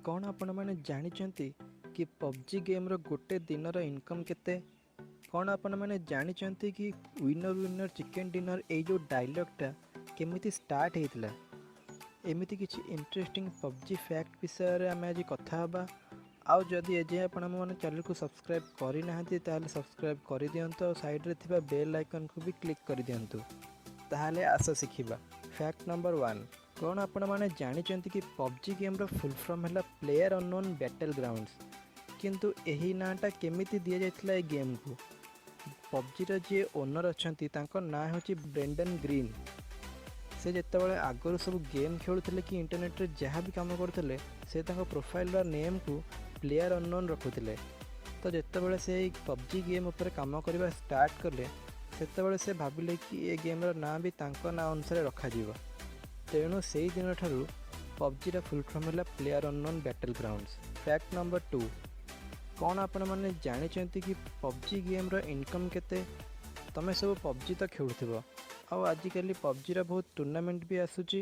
କ'ଣ ଆପଣମାନେ ଜାଣିଛନ୍ତି କି ପବଜି ଗେମ୍ର ଗୋଟେ ଦିନର ଇନକମ୍ କେତେ? କ'ଣ ଆପଣମାନେ ଜାଣିଛନ୍ତି କି "ୱିନର୍ ୱିନର୍ ଚିକେନ୍ ଡିନର୍" ଏଇ ଯେଉଁ ଡାଇଲଗ୍ଟା କେମିତି ଷ୍ଟାର୍ଟ ହେଇଥିଲା? ଏମିତି କିଛି ଇଣ୍ଟରେଷ୍ଟିଂ ପବଜି ଫ୍ୟାକ୍ଟ ବିଷୟରେ ଆମେ ଆଜି କଥା ହେବା। ଆଉ ଯଦି ଏଯାଏଁ ଆପଣ ଆମ ଚ୍ୟାନେଲକୁ ସବସ୍କ୍ରାଇବ୍ କରିନାହାନ୍ତି, ତାହେଲେ ସବସ୍କ୍ରାଇବ୍ କରିଦିଅନ୍ତୁ ଆଉ ସାଇଡ଼୍ରେ ଥିବା ବେଲ୍ ଆଇକନ୍କୁ ବି କ୍ଲିକ୍ କରିଦିଅନ୍ତୁ। ତାହେଲେ ଆସ ଶିଖିବା। ଫ୍ୟାକ୍ଟ ନମ୍ବର 1: କ'ଣ ଆପଣମାନେ ଜାଣିଛନ୍ତି କି ପବଜି ଗେମ୍ର ଫୁଲ୍ ଫର୍ମ ହେଲା ପ୍ଲେୟାର ଅନନୋନ୍ ବ୍ୟାଟେଲ୍ ଗ୍ରାଉଣ୍ଡସ୍? କିନ୍ତୁ ଏହି ନାଁଟା କେମିତି ଦିଆଯାଇଥିଲା ଏ ଗେମ୍କୁ? ପବଜିର ଯିଏ ଓନର୍ ଅଛନ୍ତି, ତାଙ୍କ ନାଁ ହେଉଛି ବ୍ରେଣ୍ଡନ୍ ଗ୍ରୀନ୍। ସେ ଯେତେବେଳେ ଆଗରୁ ସବୁ ଗେମ୍ ଖେଳୁଥିଲେ କି ଇଣ୍ଟରନେଟ୍ରେ ଯାହା ବି କାମ କରୁଥିଲେ, ସେ ତାଙ୍କ ପ୍ରୋଫାଇଲ୍ର ନେମ୍କୁ ପ୍ଲେୟାର ଅନନୋନ୍ ରଖୁଥିଲେ। ତ ଯେତେବେଳେ ସେ ଏଇ ପବଜି ଗେମ୍ ଉପରେ କାମ କରିବା ଷ୍ଟାର୍ଟ କଲେ, ସେତେବେଳେ ସେ ଭାବିଲେ କି ଏ ଗେମ୍ର ନାଁ ବି ତାଙ୍କ ନାଁ ଅନୁସାରେ ରଖାଯିବ। ତେଣୁ ସେଇ ଦିନଠାରୁ ପବଜିର ଫୁଲ୍ ଫର୍ମ ହେଲା player unknown battlegrounds. Fact number 2: କ'ଣ ଆପଣମାନେ ଜାଣିଛନ୍ତି କି ପବଜି ଗେମ୍ର ଇନକମ୍ କେତେ? ତମେ ସବୁ ପବଜି ତ ଖେଳୁଥିବ ଆଉ ଆଜିକାଲି ପବଜିର ବହୁତ ଟୁର୍ଣ୍ଣାମେଣ୍ଟ ବି ଆସୁଛି।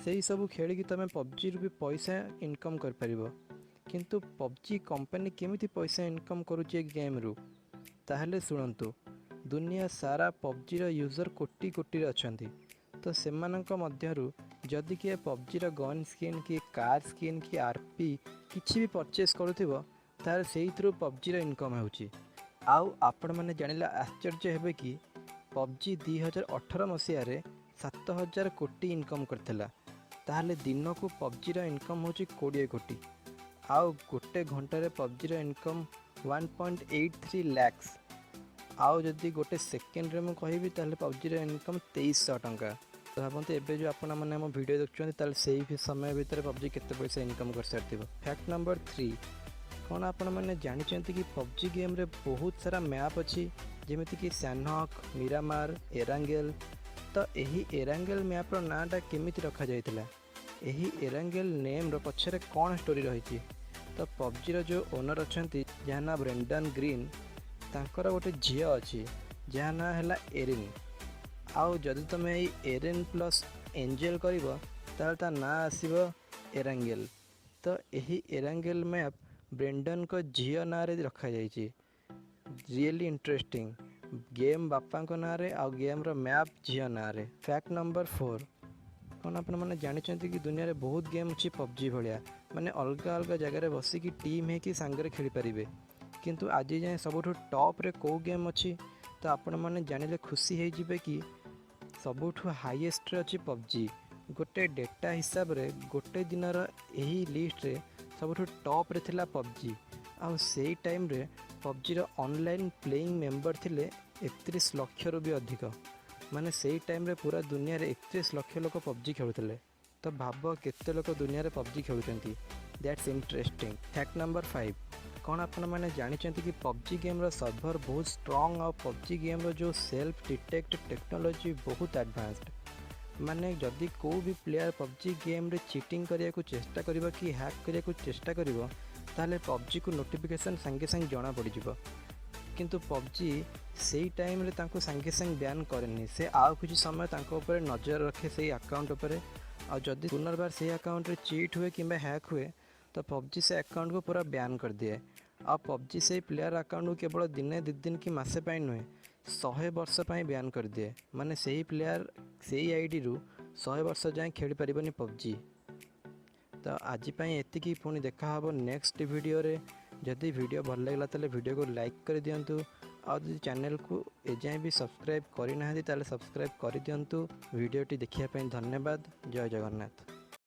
ସେଇ ସବୁ ଖେଳିକି ତମେ ପବଜିରୁ ବି ପଇସା ଇନକମ୍ କରିପାରିବ। କିନ୍ତୁ ପବଜି କମ୍ପାନୀ କେମିତି ପଇସା ଇନକମ୍ କରୁଛି ଏ ଗେମ୍ରୁ? ତାହେଲେ ଶୁଣନ୍ତୁ। ଦୁନିଆ ସାରା ପବଜିର ୟୁଜର୍ କୋଟି କୋଟିରେ ଅଛନ୍ତି। ତ ସେମାନଙ୍କ ମଧ୍ୟରୁ ଯଦି କିଏ ପବଜିର ଗନ୍ ସ୍କିନ୍ କି କାର୍ ସ୍କିନ୍ କି ଆର୍ ପି କିଛି ବି ପରଚେସ୍ କରୁଥିବ, ତାହେଲେ ସେଇଥିରୁ ପବଜିର ଇନକମ୍ ହେଉଛି। ଆଉ ଆପଣମାନେ ଜାଣିଲେ ଆଶ୍ଚର୍ଯ୍ୟ ହେବେ କି ପବଜି 2018 ମସିହାରେ 7000 କୋଟି ଇନକମ୍ କରିଥିଲା। ତାହେଲେ ଦିନକୁ ପବଜିର ଇନକମ୍ ହେଉଛି 20 କୋଟି ଆଉ ଗୋଟେ ଘଣ୍ଟାରେ ପବଜିର ଇନକମ୍ 1.83 ଲାକ୍ସ। ଆଉ ଯଦି ଗୋଟେ ସେକେଣ୍ଡରେ ମୁଁ କହିବି, ତାହେଲେ ପବଜିର ଇନକମ୍ 2300 ଟଙ୍କା। ତ ଭାବନ୍ତୁ, ଏବେ ଯେଉଁ ଆପଣମାନେ ଆମ ଭିଡ଼ିଓ ଦେଖୁଛନ୍ତି, ତାହେଲେ ସେଇ ସମୟ ଭିତରେ ପବଜି କେତେ ପଇସା ଇନକମ୍ କରିସାରିଥିବ। ଫ୍ୟାକ୍ଟ ନମ୍ବର 3: କ'ଣ ଆପଣମାନେ ଜାଣିଛନ୍ତି କି ପବଜି ଗେମ୍ରେ ବହୁତ ସାରା ମ୍ୟାପ୍ ଅଛି, ଯେମିତିକି ସ୍ୟାନହକ୍, ମିରାମାର, ଏରାଙ୍ଗେଲ? ତ ଏହି ଏରାଙ୍ଗେଲ ମ୍ୟାପ୍ର ନାଁଟା କେମିତି ରଖାଯାଇଥିଲା? ଏହି ଏରାଙ୍ଗେଲ ନେମ୍ର ପଛରେ କ'ଣ ଷ୍ଟୋରି ରହିଛି? ତ ପବଜିର ଯେଉଁ ଓନର୍ ଅଛନ୍ତି, ଯାହା ନାଁ ବ୍ରେଣ୍ଡନ୍ ଗ୍ରୀନ୍, ତାଙ୍କର ଗୋଟେ ଝିଅ ଅଛି, ଯାହା ନାଁ ହେଲା ଏରିନ୍। ଆଉ ଯଦି ତୁମେ ଏଇ ଏରିନ୍ ପ୍ଲସ୍ ଏଞ୍ଜେଲ୍ କରିବ, ତାହେଲେ ତା ନାଁ ଆସିବ ଏରାଙ୍ଗେଲ। ତ ଏହି ଏରାଙ୍ଗେଲ ମ୍ୟାପ୍ ବ୍ରେଣ୍ଡନଙ୍କ ଝିଅ ନାଁରେ ରଖାଯାଇଛି। ରିଏଲି ଇଣ୍ଟରେଷ୍ଟିଂ, ଗେମ୍ ବାପାଙ୍କ ନାଁରେ ଆଉ ଗେମ୍ର ମ୍ୟାପ୍ ଝିଅ ନାଁରେ। ଫ୍ୟାକ୍ଟ ନମ୍ବର 4: କ'ଣ ଆପଣମାନେ ଜାଣିଛନ୍ତି କି ଦୁନିଆରେ ବହୁତ ଗେମ୍ ଅଛି ପବଜି ଭଳିଆ, ମାନେ ଅଲଗା ଅଲଗା ଜାଗାରେ ବସିକି ଟିମ୍ ହେଇକି ସାଙ୍ଗରେ ଖେଳିପାରିବେ? କିନ୍ତୁ ଆଜି ଯାଏଁ ସବୁଠୁ ଟପ୍ରେ କେଉଁ ଗେମ୍ ଅଛି? ତ ଆପଣମାନେ ଜାଣିଲେ ଖୁସି ହେଇଯିବେ କି ସବୁଠୁ ହାଇଏଷ୍ଟରେ ଅଛି ପବଜି। ଗୋଟେ ଡେଟା ହିସାବରେ ଗୋଟେ ଦିନର ଏହି ଲିଷ୍ଟରେ ସବୁଠୁ ଟପ୍ରେ ଥିଲା ପବଜି। ଆଉ ସେଇ ଟାଇମ୍ରେ ପବଜିର ଅନଲାଇନ୍ ପ୍ଲେଇଂ ମେମ୍ବର ଥିଲେ 31 ଲକ୍ଷରୁ ବି ଅଧିକ। ମାନେ ସେଇ ଟାଇମ୍ରେ ପୁରା ଦୁନିଆରେ 31 ଲକ୍ଷ ଲୋକ ପବଜି ଖେଳୁଥିଲେ। ତ ଭାବ, କେତେ ଲୋକ ଦୁନିଆରେ ପବଜି ଖେଳୁଛନ୍ତି। That's interesting. Fact number 5: କ'ଣ ଆପଣମାନେ ଜାଣିଛନ୍ତି କି ପବଜି ଗେମ୍ର ସର୍ଭର ବହୁତ ଷ୍ଟ୍ରଙ୍ଗ ଆଉ ପବଜି ଗେମ୍ର ଯେଉଁ ସେଲ୍ଫ ଡିଟେକ୍ଟ ଟେକ୍ନୋଲୋଜି ବହୁତ ଆଡ଼ଭାନ୍ସଡ? ମାନେ ଯଦି କେଉଁ ବି ପ୍ଲେୟାର ପବଜି ଗେମ୍ରେ ଚିଟିଂ କରିବାକୁ ଚେଷ୍ଟା କରିବ କି ହ୍ୟାକ୍ କରିବାକୁ ଚେଷ୍ଟା କରିବ, ତାହେଲେ ପବଜିକୁ ନୋଟିଫିକେସନ୍ ସାଙ୍ଗେ ସାଙ୍ଗେ ଜଣାପଡ଼ିଯିବ। କିନ୍ତୁ ପବଜି ସେଇ ଟାଇମ୍ରେ ତାଙ୍କୁ ସାଙ୍ଗେ ସାଙ୍ଗେ ବ୍ୟାନ୍ କରେନି। ସେ ଆଉ କିଛି ସମୟ ତାଙ୍କ ଉପରେ ନଜର ରଖେ ସେଇ ଆକାଉଣ୍ଟ ଉପରେ। ଆଉ ଯଦି ପୁନର୍ବାର ସେଇ ଆକାଉଣ୍ଟରେ ଚିଟ୍ ହୁଏ କିମ୍ବା ହ୍ୟାକ୍ ହୁଏ, ତ ପବଜି ସେ ଆକାଉଣ୍ଟକୁ ପୁରା ବ୍ୟାନ୍ କରିଦିଏ। ଆଉ ପବଜି ସେଇ ପ୍ଲେୟାର ଆକାଉଣ୍ଟକୁ କେବଳ ଦିନେ, 2 ଦିନ କି ମାସେ ପାଇଁ ନୁହେଁ, 100 ବର୍ଷ ପାଇଁ ବ୍ୟାନ୍ କରିଦିଏ। ମାନେ ସେଇ ପ୍ଲେୟାର ସେଇ ଆଇଡ଼ିରୁ 100 ବର୍ଷ ଯାଏଁ ଖେଳିପାରିବନି ପବଜି। ତ ଆଜି ପାଇଁ ଏତିକି। ପୁଣି ଦେଖାହେବ ନେକ୍ସଟ ଭିଡ଼ିଓରେ। ଯଦି ଭିଡ଼ିଓ ଭଲ ଲାଗିଲା, ତାହେଲେ ଭିଡ଼ିଓକୁ ଲାଇକ୍ କରିଦିଅନ୍ତୁ। ଆଉ ଯଦି ଚ୍ୟାନେଲକୁ ଏଯାଏଁ ବି ସବସ୍କ୍ରାଇବ୍ କରିନାହାନ୍ତି, ତାହେଲେ ସବସ୍କ୍ରାଇବ୍ କରିଦିଅନ୍ତୁ। ଭିଡ଼ିଓଟି ଦେଖିବା ପାଇଁ ଧନ୍ୟବାଦ। ଜୟ ଜଗନ୍ନାଥ।